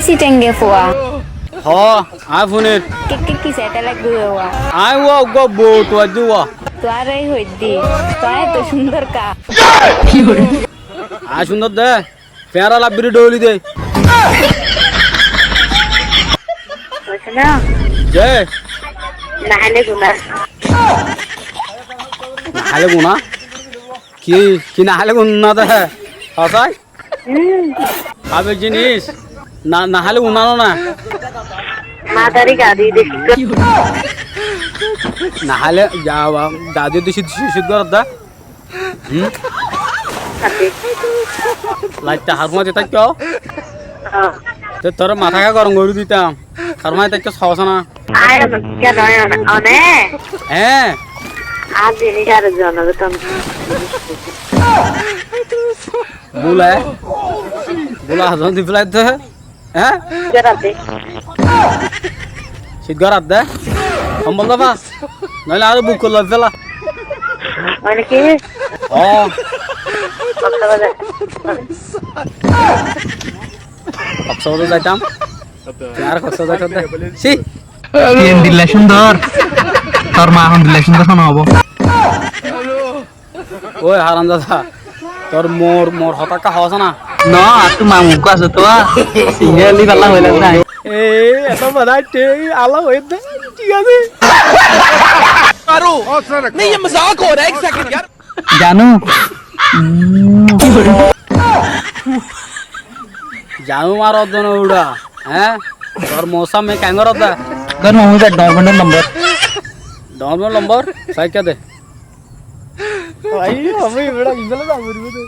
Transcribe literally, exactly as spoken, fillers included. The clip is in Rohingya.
Sitenge fua. Ho, aññí funir. Ki, ki, ki satellite guru wa? Aññí wa uggwa bou tuaiddi wa. Tuáre hoiddi. Tuáre to sundor ka. Aññí sundor de. Feñra labbiri dholi de. Hoise na? Je. Naháile guna. Naháile guna? Ki, ki naháile guna de? Hosai? Hmm. Hábil jinis. Na, naháile guna no na. Madari gadi de. Naháile, ya, ba, gadi de sid, sid, sid goródda. Hmm? Ati. Laitta harmói de táikko? Ah. Te tore matá ke gorom gorí ditam. Harmói táikko sósa na. Ayo, ya no, ya no. One. Eh. Añár jinis ar zone de tam. Bula, eh? Bula, zone di bula de. Hé? Gorat de. Cít gorat de? Hombol dófa? Noóile añáre buk loi féla. Mane ki? Ó. Koksabazar. Koksabazar zaitam? Tuñí añáre Koksabazar zaitam de? Sí. Tui endilla cúndor. Tor ma hondilla cúndor hono óibo? Ói, haramzada, tor moor, moor hotá ekká hoós ná? No, ar tu mamu uggúa asé tuá. Single di balla hoilá nái. Ei, eto bada aiccé, ala hoiyé de, thík asé. मारो। नहीं, ये मजाक हो रहा है, एक सेकंड यार। Janu. Janu marot de no uçá, hé? Tor moor sámne keén gorós de? Tor mamu de, dormendor nombor. Dormendor nombor? Saikka de. Bái, ami ibá gindóla zai foribo de.